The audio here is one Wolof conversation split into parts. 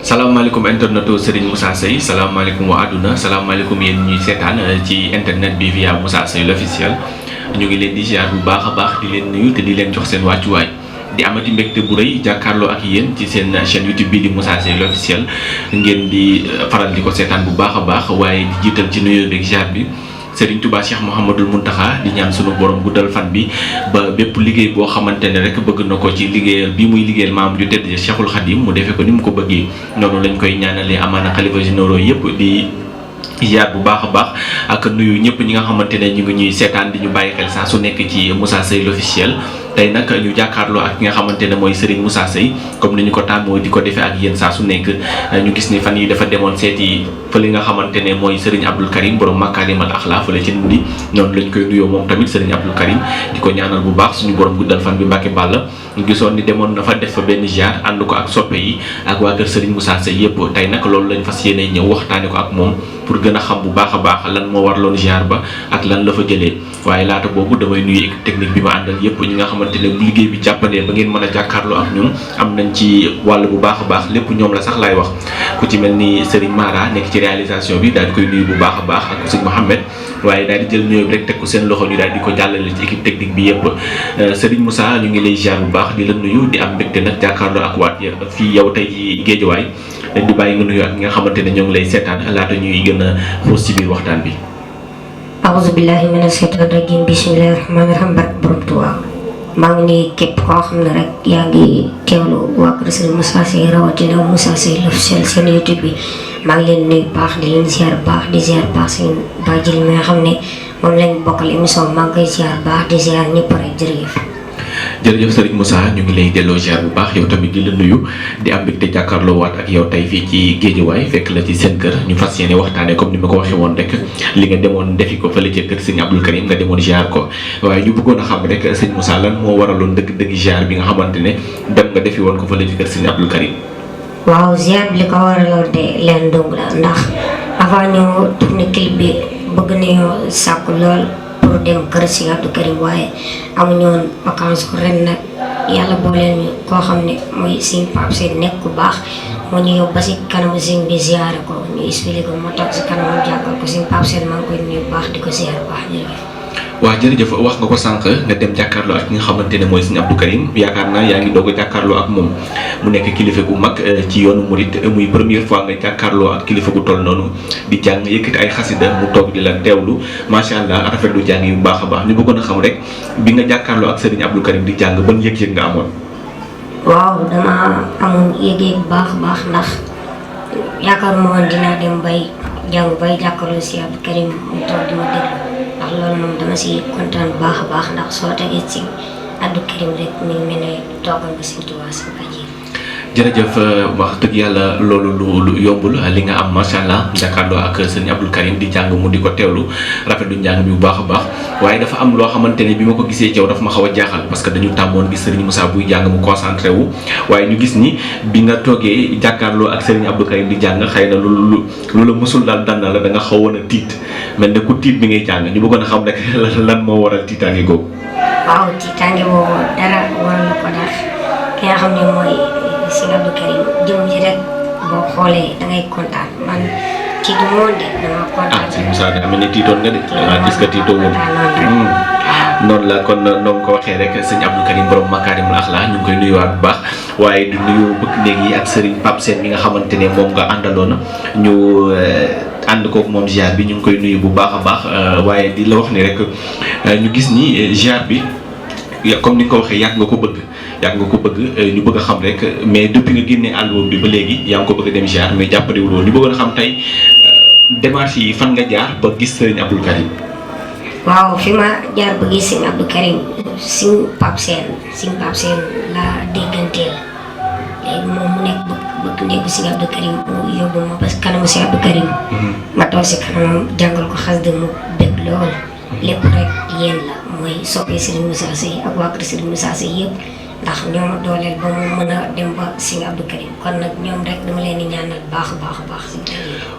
salaamaaleykum internetu Serigne Moussa Seye salaamaaleykum waa àdduna salaamaaleykum yéen ñuy seetaan ci internet bi via Moussa Seye l'officiel ñu ngi leen di ziar bu baax a baax di leen nuyu te di leen jox seen wàccuwaay di amati mbégte bu rëy jàkkaarloo ak yéen ci seen chaîne YouTube bi di Moussa Seye l'officiel ngeen di faral di ko seetaan bu baax a baax waaye di jiital ci nuyoo beeg ziar bi Serigne Touba Cheikh Mouhamadul Mountakha di ñaan sunu borom guddal fan bi ba bépp liggéey boo xamante ne rek bëgg na ko ci liggéeyal bi muy liggéeyal maam ju tedd Cheikhul Khadim mu defee ko ni mu ko bëggee noonu lañ koy ñaanalee amaana xalifa généraux yëpp di ziar bu baax a baax ak nuyu ñëpp ñi nga xamante ne ñu ngi ñuy seetaan di ñu bàyyi xel saa su nekk ci Moussa Seye l'officiel tey nag ñu jàkkaarloo ak ki nga xamante ne mooy Serigne Moussa Seye comme ni ñu ko tàmmoo di ko defee ak yéen saa su nekk ñu gis ni fan yi dafa demoon seeti fële nga xamante ne mooy Serigne Abdoul Karim borom Makarimal Akhlaq fële ci Ndoundi noonu lañ koy nuyoo moom tamit Serigne Abdoul Karim di ko ñaanal bu baax suñu borom guddal fan bi Mbàkke Bàlla ñu gisoon ni demoon na fa def fa benn ziar ànd ko ak soppe yi ak waa kër Serigne Moussa Seye yëpp tey nag loolu lañ fas yéene ñëw waxtaane ko ak moom pour gën a xam bu baax a baax lan moo warloon ziar ba ak lan la fa jëlee waaye laata boobu damay nuyu équipe technique bi ma àndal yëpp ñi nga xamante ne bu liggéey bi jàppandee ba ngeen mën a jàkkaarloo ak ñun am nañ ci wàll bu baax a baax lépp ñoom la sax laay wax ku ci mel ni Serigne Mara nekk ci réalisation bi daal di koy nuyu bu baax a baax ak Serigne Mohamed waaye daal di jël nuyoo bi rek teg ko seen loxo ñu daal di ko jàllale ci équipe technique bi yëpp Serigne Moussa ñu ngi lay ziar bu baax di la nuyu di am mbégte nag jàkkaarloo ak waat fii yow tey ci Géejawaay di bàyyi nga nuyu ak ñi nga xamante ne ñoo ngi lay seetaan laata ñuy gën a xuus ci biir waxtaan bi. A'udhu billahi minash shaitanir rajim bismillahir rahmanir rahim barke borom Tuubaa maa ngi nii képp koo xam ne rek yaa ngi teewlu waa kër Serigne Moussa Seye rawatina Moussa Seye l'officiel seen YouTube bi maa ngi leen nuyu baax di leen ziar baax di ziar baax seen bàjjil mi nga xam ne moom lañ bokkal émission maa ngi koy ziar baax di ziar ñëpp rek jërëjëf. jërëjëf Serigne Moussa ñu ngi lay delloo ziar bu baax yow tamit di la nuyu di am mbégte jàkkaarloo waat ak yow tey fii ci Géejawaay fekk la ci seen kër ñu fas yéene waxtaanee comme ni ma ko waxee woon rek li nga demoon defi ko fële ci kër Serigne Abdoul Karim nga demoon ziar ko waaye ñu bëggoon a xam rek Serigne Moussa lan moo waraloon dëgg-dëgg ziar bi nga xamante ne dem nga defi woon ko fële ci kër Serigne Abdoul Karim. waaw ziar bi li ko waraloon de leen dong la ndax avant ñu tourné clip bi bëgg nañoo sàkku lool pour dem kër Serigne Abdoul Karim waaye amuñu woon vacances ko ren nag yàlla booleel ñu koo xam ne mooy Serigne Pape Sène nekk ku baax moo ñu yóbbu ba si kanamu Serigne bi ziare ko ñu expliqué ko moo tax si kanamam jàngal ko Serigne Pape Sène maa ngi koy nuyu baax di ko ziare baax jërëjëf. waaw jërëjëf wax nga ko sànq nga dem jàkkaarloo ak ki nga xamante ne mooy Serigne Abdoul Karim yaakaar naa yaa ngi doog a jàkkaarloo ak moom mu nekk kilifa gu mag ci yoonu murit muy première fois nga jàkkaarloo ak kilifa gu toll noonu di jàng yëkkati ay xasida mu toog di la teewlu macha allah rafetlu jàng yi bu baax a baax ñu bëggoon a xam rek bi nga jàkkaarloo ak Serigne Abdoul Karim di jàng ban yëg-yëg nga amoon. waaw dama amoon yëg-yëg bu baax a baax ndax yaakaaruma woon dinaa dem bay jàng bay jàkkaarloo si Abdoul Karim mu toog di ma déglu ndax loolu moom dama si kontaan bu baax a baax ndax soo tegee si Abdoul Karim rek mi ngi mel ne toogal nga si Tuubaa si bàjjee. jërëjëf wax dëgg yàlla loolu lu yombul li nga am macha allah jàkkaarloo ak sëñ Abdoul Karim di jàng mu di ko teewlu rafetlu njàng bi bu baax a baax waaye dafa am loo xamante ne bi ma ko gisee ci yow dafa ma xaw a jaaxal parce que dañu tàmmoon gis Serigne Moussa buy jàng mu concentré wu waaye ñu gis ni bi nga toogee jàkkaarloo ak Serigne Abdoul Karim di jàng xëy na lu la mësul daal dal na la da nga xawoon a tiit mel ne ku tiit bi ngay jàng ñu bëggoon a xam rek lan moo waral tiitaange googu. waaw tiitaange boobu dara waral ko ndax ki nga xam ne mooy Serigne Abdoul Karim jëm ji rek boo xoolee da ngay kontaan man tiitu moon de dama kontaan. Serigne Moussa daa mel ni tiitoon nga de dangaa gis nga tiitoo woon. noonu la kon noonu ko waxee rek sëñ Abdoul Karim borom Makarimal Akhlaq ñu ngi koy nuyuwaat bu baax waaye du nuyu bëgg néeg yi ak Serigne Pape Sène mi nga xamante ne moom nga àndaloon ñu ànd kook moom ziar bi ñu ngi koy nuyu bu baax a baax waaye di la wax ni rek ñu gis ni ziar bi comme ni nga ko waxee yàgg nga ko bëgg ñu bëgg a xam rek mais depuis nga génnee album bi ba léegi yaa ngi ko bëgg a dem ziar mais jàppandewul woon ñu bëggoon a xam tey démarche yi fan nga jaar ba gis Serigne Abdoul Karim. waaw fi ma jaar ba gis Serigne Abdoul Karim Serigne Pape Sène la dégganteel léegi moom mu nekk bëgg nekk Serigne Abdoul Karim mu yóbbu ma ba kanamu Serigne Abdoul Karim ma toog si kanamam jàngal ko xas de mu dégg lool lépp rek yéen la mooy soppee Serigne Moussa Seye ak waa kër Serigne Moussa Seye yëpp ndax ñoo ma dooleel ba mu mën a dem ba Serigne Abdou Karim kon nag ñoom rek dama leen di ñaanal baax a baax si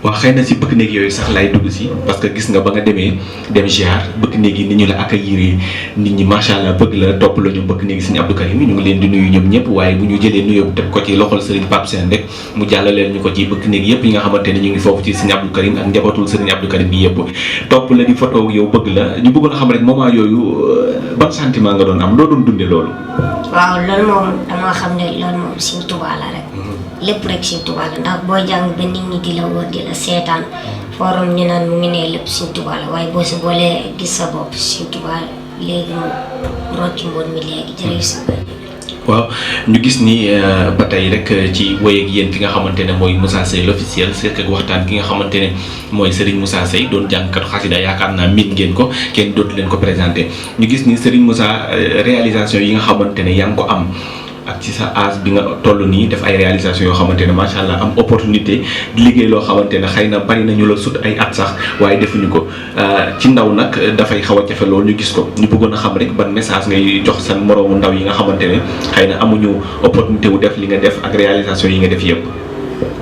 waaw xëy na si bëkk néeg yooyu sax laay dugg si parce que gis nga ba nga demee dem ziar bëkk néeg yi ni ñu la accueillir nit ñi macha allah bëgg la topp la ñu bëkk néegi Serigne Abdou Karim ñu ngi leen di nuyu ñoom ñëpp waaye bu ñu jëlee nuyoo teg ko ci loxol Serigne Pape Sène rek mu jàllaleel ñu ko ci bëkk néeg yëpp yi nga xamante ne ñu ngi foofu ci Serigne Abdou Karim ak njabootul Serigne Abdou Karim bi yëpp topp la di photo yow bëgg la ñu bëggoon a xam rek moment yooyu ban sentiment nga doon am loo doon dundee loolu. waaw loolu moom dama xam ne loolu moom Serigne Touba la rek lépp rek Serigne Touba la ndax boo jàng ba nit ñi di la wër di la seetaan forum ñu naan mu ngi ne lépp Serigne Touba la waaye boo si boolee gis sa bopp Serigne Touba léegi mu rocc mboon mi léegi jërëjëf si waaw ñu gis ni ba tey rek ci woy ak yéen ki nga xamante ne mooy Moussa Seye l'officiel seq ak waxtaan ki nga xamante ne mooy Serigne Moussa Seye doon jàngkatu xasida yaakaar naa miin ngeen ko kenn dootu leen ko présenté ñu gis ni Serigne Moussa réalisation yi nga xamante ne yaa ngi ko am ak ci sa âge bi nga toll nii def ay réalisation yoo xamante ne macha allah am opportunité di liggéey loo xamante ne xëy na bari nañu la sut ay at sax waaye defuñu ko ci ndaw nag dafay xaw a jafe loolu ñu gis ko ñu bëggoon a xam rek ban message ngay jox seen moroomu ndaw yi nga xamante ne xëy na amuñu opportunité wu def li nga def ak réalisation yi nga def yëpp.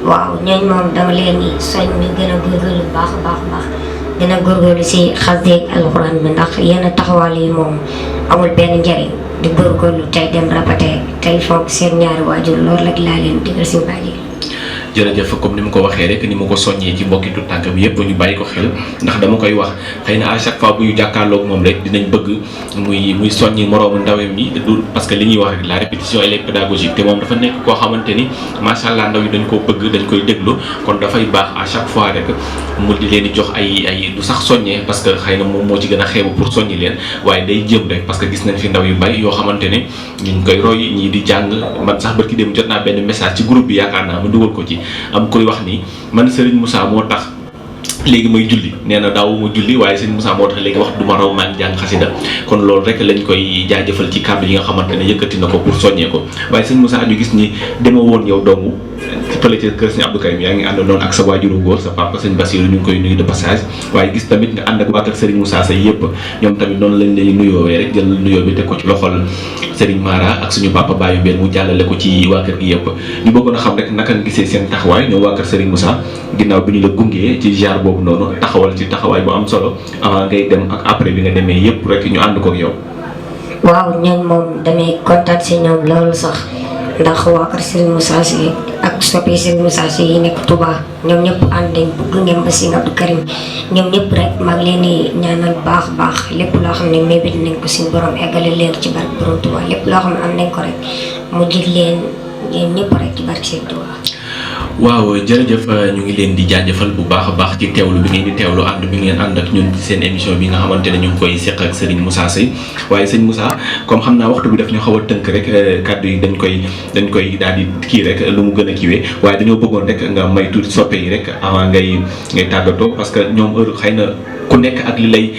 waaw ñooñu moom dama leen di soñ ñu gën a góorgóorlu bu baax a baax gën a góorgóorlu si xasida ak alxuraan bi ndax yenn taxawaal yi moom amul benn njariñ di góorgóorlu tey dem répété tey foog seen ñaari waajur loolu rek laa leen digal si bàyyi. jërëjëf comme ni ma ko waxee rek ni ma ko soññee ci mbokki tu tànk bi yëpp ñu bàyyi ko xel ndax dama koy wax xëy na à chaque fois bu ñu jàkkaarloog moom rek dinañ bëgg muy soññi moroomu ndawem yi du parce que li ñuy wax rek la répétition elle est pédagogique te moom dafa nekk koo xamante ni macha allah ndaw yi dañ koo bëgg dañ koy déglu kon dafay baax à chaque fois rek mu di leen di jox ay du sax soññee parce que xëy na moom moo ci gën a xeebu pour soññi leen waaye day jëm rek parce que gis nañ fi ndaw yu bari yoo xamante ne ñu ngi koy roy ñii di jàng man sax barki dem jot naa benn message ci groupe bi yaakaar naa ma dugal ko ci am koy wax ni man Serigne Moussa moo tax léegi may julli nee na daawuma julli waaye Serigne Moussa moo tax léegi wax duma raw maa ngi jàng xasida kon loolu rek lañ koy jaajëfal ci kàddu yi nga xamante ne yëkkati na ko pour soññee ko waaye Serigne Moussa ñu gis ni dema woon yow dong ci fële ci kër Serigne Abdou Karim yaa ngi ànd noonu ak sa waajuru góor sa papa Serigne Bassirou ñu ngi koy nuyu de passage waaye gis tamit nga ànd ak waa kër Serigne Moussa Seye yëpp ñoom tamit noonu lañ lay nuyoowee rek jël nuyoo bi teg ko ci loxol Serigne Mara ak suñu papa Baye Mbène mu jàllale ko ci waa kër gi yëpp ñu bëggoon a xam rek naka nga gisee seen taxawaay ñoom waa kër Serigne Moussa ginnaaw bi ñu la gungee ci jaar boobu noonu taxawal ci taxawaay bu am solo avant ngay dem ak après bi nga demee yëpp rek ñu ànd ko ak yow. waaw ñooñ moom damay kontaan si ñoom loolu sax ndax waa kër Serigne Moussa Seye ak soppi Serigne Moussa Seye yi nekk Touba ñoom ñëpp ànd nañ bëgg ngeen ba Serigne Abdou Karim ñoom ñëpp rek maa ngi leen di ñaanal baax lépp loo xam ne mébét nañ ko suñu borom eggale leen ci barke borom Touba lépp loo xam ne am nañ ko rek mu jig leen yéen ñëpp rek ci barke Serigne Touba. waaw jërëjëf ñu ngi leen di jaajëfal bu baax a baax ci teewlu bi ngeen di teewlu ànd bi ngeen ànd ak ñun ci seen émission bi nga xamante ne ñu ngi koy seq ak Serigne Moussa Seye waaye Serigne Moussa comme xam naa waxtu bi daf ñu xaw a tënk rek kàddu yi dañ koy daal di kii rek lu mu gën a kiiwee waaye dañoo bëggoon rek nga may tuuti soppe yi rek avant ngay tàggatoo parce que ñoom heure xëy na ku nekk ak li lay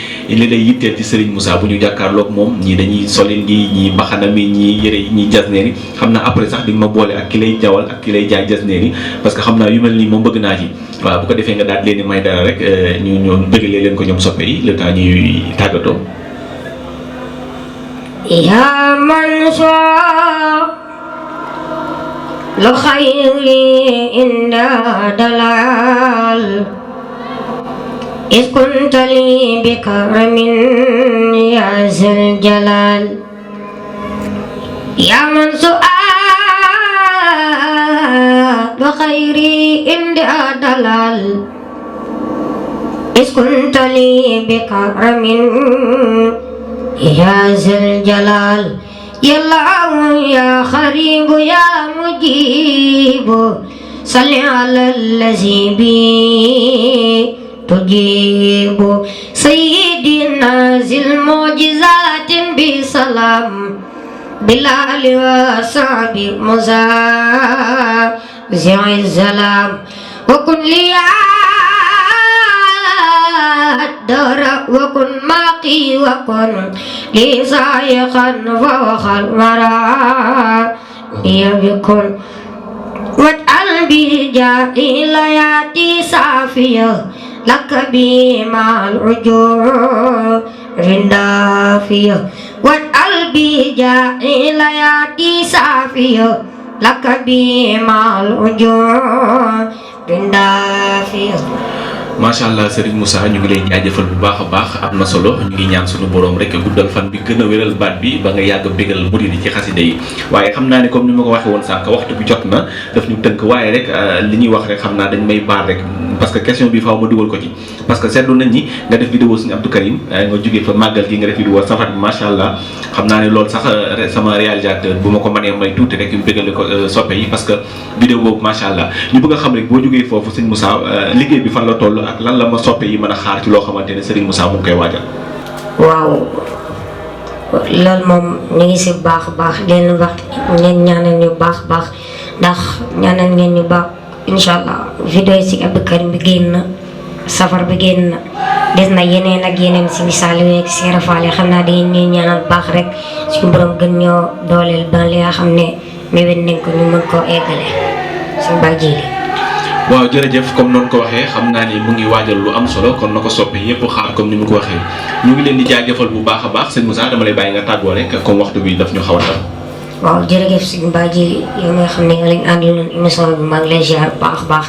yitteel ci Serigne Moussa bu ñu jàkkaarloog moom ñii dañuy solin gi ñii mbaxana mi ñii yëre yi ñii jasneer yi xam naa après sax di nga ma boole ak ki lay jawal ak ki lay jaay jasneer yi parce que xam naa yu mel nii moom bëgg naa ci waaw bu ko defee nga daal leen di may dara rek ñu bëggalee leen ko ñoom soppe yi le temps ñuy tàggatoo. yaa man shaa lu xayri inda dalal إذ كنت لي بكرم يا ذا الجلال يا من سؤال بخيري عند دلال إذ كنت لي بكرم يا ذا الجلال يا الله يا خريب يا مجيب صل على الذي بي تجيب سيدنا ذي المعجزات بسلام بلال وصعب مزازع الزلام وكن لي الدار وكن ماقي وكن لي سائقا فوق الورى ليبكن واجعل بجاهي لياتي صافيه لك بي مع العجور رندافية واجعل بجاهل ياتي سافيا لك بما الوجوه بندافيا. macha allah Serigne Moussa ñu ngi lay jaajëfal bu baax a baax am na solo ñu ngi ñaan suñu borom rek guddal fan bi gën a wéral baat bi ba nga yàgg bégal murid yi ci xasida yi waaye xam naa ne comme ni ma ko waxee woon sànq waxtu bi jot na daf ñu tënk waaye rek li ñuy wax rek xam naa dañ may baal rek parce que question bi faaw ma dugal ko ci parce que seetlu nañ ni nga def vidéo Serigne Abdou Karim nga jógee fa màggal gi nga def vidéo safar bi macha allah xam naa ne loolu sax sama réalisateur bu ma ko mënee may tuuti rek bégale ko soppe yi parce que vidéo boobu macha allah ñu bëgg a xam rek boo jógee foofu Serigne Moussa liggéey bi fan la toll ak lan la ma soppe yi mën a xaar ci loo xamante ne Serigne Moussa mu ngi koy waajal. waaw loolu moom ñu ngi si baax a baax leen wax ngeen ñaanal ñu baax a baax ndax ñaanal ngeen ñu baax incha allah vidéo yi si Abdou Karim bi génn na safar bi génn na des na yeneen ak yeneen si misaal yi ak si rafaale xam naa dañuy ñuy ñaanal baax rek suñu borom gën ñoo dooleel ba li nga xam ne mébét nañ ko ñu mën koo eggale suñu bàjjee li. waaw jërëjëf comme noonu ko waxee xam naa ni mu ngi waajal lu am solo kon na ko soppe yépp xaar comme ni mu ko waxee ñu ngi leen di jaajëfal bu baax a baax sëñ Moussa dama lay bàyyi nga tàggoo rek comme waxtu bi daf ñu xaw a dal. waaw jërëjëf suñu bàjjee yow nga xam ne nga lañ àndaloon émission bi maa ngi lay ziar bu baax a baax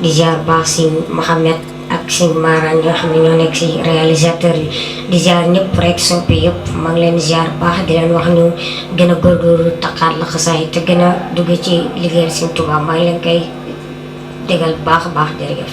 di ziar baax si Mouhamed ak si Mara ñoo xam ne ñoo nekk si réalisateur yi di ziar ñëpp rek soppe yëpp maa ngi leen di ziar baax di leen wax ñu gën a góorgóorlu taqaat la xasaay te gën a dugg ci liggéeyal Sëñ Tuubaa maa ngi leen koy dégal baax a baax jërëjëf.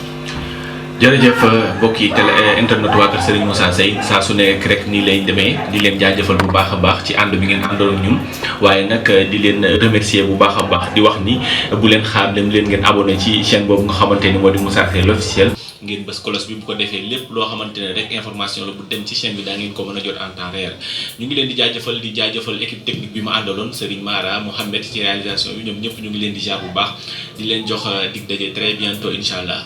jërëjëf mbokk yi télé internet waa kër Serigne Moussa Seye saa su nekk rek nii lay demee di leen jaajëfal bu baax a baax ci ànd bi ngeen àndoon ak ñun waaye nag di leen remercier bu baax a baax di wax ni bu leen xaar dem leen ngeen abonné ci chaîne boobu nga xamante ni moo di Moussa Seye l'officiel ngeen bës cloche bi bu ko defee lépp loo xamante ne rek information la bu dem ci chaîne bi daa ngeen ko mën a jot en temps réel ñu ngi leen di jaajëfal équipe technique bi ma àndaloon Serigne Mara Mohamed ci réalisation bi ñoom ñëpp ñu ngi leen di jaar bu baax di leen jox dig daje très bientôt incha allah.